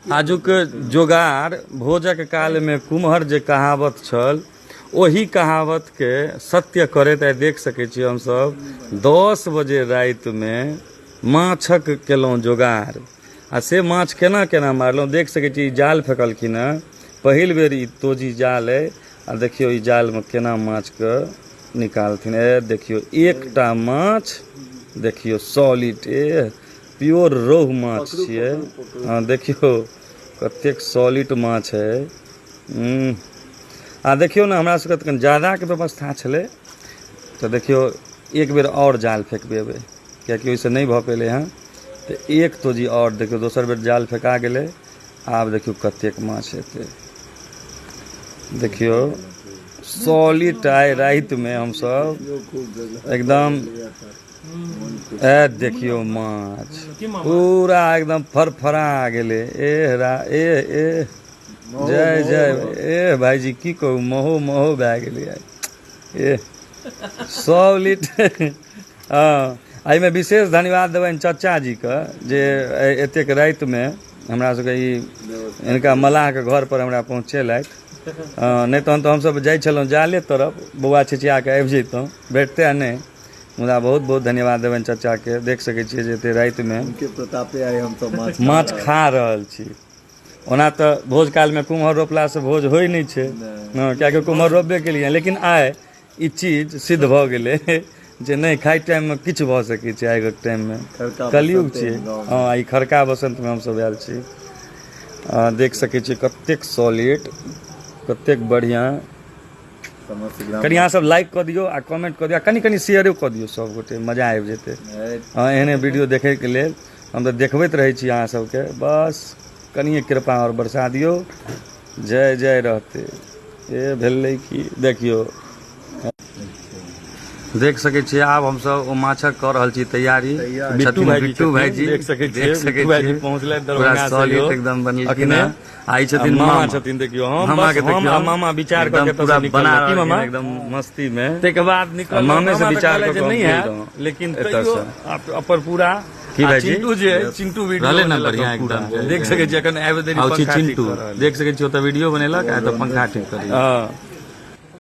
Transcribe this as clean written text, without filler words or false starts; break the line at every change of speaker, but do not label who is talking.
आजुक जोगार भोजक कालमे कुम्हर जे कहावत छल, ओहि कहावतके सत्य करैत आइ देख सकै छी हमसभ 10 बजे रातिमे माछक केलहुँ जोगार। आ से माछ केना केना मारलहुँ देख सकै छी। ई जाल फेकलखिन हेँ पहिल बेर, ई तोजी जाल अइ। आ देखियौ ई जालमे केना माछके निकालथिन। ए देखियौ एकटा माछ, देखियौ सॉलिड, ए प्योर रोहु माछ छियै। हँ, देखियौ कतेक सॉलिड माछ है। आ देखियौ ने, हमरा सबके तऽ कनि ज्यादाके व्यवस्था छलै, तऽ देखियौ एक बेर आओर जाल फेकबेबै, किएकि ओहिसँ नहि भऽ पेलै हँ। तऽ एक तोजी आओर देखियौ, दोसर बेर जाल फेका गेलै। आब देखियौ कतेक माछ हेतै। देखियौ सॉलिड। आइ रातिमे हमसब एकदम, ए देखियौ माछ पूरा एकदम फरफरा गेलै। ए रा ए ए जय जय। ए भाईजी, की कहू, महो महो भए गेलै आइ। ए सॉलिड। हँ, एहिमे विशेष धन्यवाद देबनि चचा जीके जे एतेक रातिमे हमरा सबके ई हिनका मलाहके घर पर हमरा पहुँचेलथि। नहि तहन तऽ हमसब जाइ छलहुँ जाले तरफ, बौआ छिछियाके आबि जैतहुँ, भेटते नहि। मुदा बहुत बहुत धन्यवाद देबनि चचाके। देख सकै छियै जे एते रातिमे
उनके प्रतापे आइ हमसब
माछ खा रहल छी। ओना तऽ भोज कालमे कुम्हर रोपलासँ भोज होइ नहि छै, किएकि कुम्हर रोपबे केलियै। लेकिन आइ ई चीज सिद्ध भऽ गेलै जे नहि, खाइ टाइममे किछु भऽ सकै छै। आइके टाइममे कलयुग छियै। हँ, ई खरका बसन्तमे हमसब आयल छी। देख सकै छियै कतेक सॉलिड, कतेक बढ़िआँ। कनि अहाँ सब लाइक कऽ दियौ आ कमेंट कऽ दियौ आ कनि कनि शेयरो कऽ दियौ सब गोटे, मजा आबि जेतै। हँ, एहने वीडियो देखैके लेल हम तऽ देखबैत रहै छी अहाँ सबके। बस कनिए कृपा आओर बरसा दियौ, जय जय रहतै। ए भेलै की, देखियौ, देख सकै छियै, आब हमसब ओ माछक कऽ रहल छी तैयारी।
बिट्टू भाईजी,
बिट्टू भाईजी,
देख सकै छियै,
देख सकै
बिट्टू भाईजी
छियै।
पहुँचलथि
पूरा
दरभंगा से
सॉलिड
यौ।
एकदम बनेलखिन
अखने।
हँ। आ ई छथिन
मामा
मामा
छथिन। देखियौ हम
मामा
बस
के
हम
देखियौ
आ मामा विचार कऽ
एकदम
के
पूरा
एतऽसँ
बना
निकललहुँ। की
रहलखिन
मामा?
एकदम मस्ती मे।
ताहिके बाद निकल
मामे से
मामा तऽ
विचार
कहलथि
कऽ
जे
कऽ हम
नहि
गेल
हैत,
रहौं
लेकिन
एतऽसँ।
तैयो अपन पूरा
की
आ
भाईजी?
चिंटू जे अइ, चिंटू वीडियो
रहलै ने
बनेलक
बढ़िआँ
हँ पूरा।
एकदम।
देख सकै छी एखन आबि देरी
आउ छी
पंखा ठीक
चिंटू,
कऽ रहल।
देख सकै छी ओतऽ वीडियो बनेलक आ एतऽ पंखा ठीक करै।
हँ।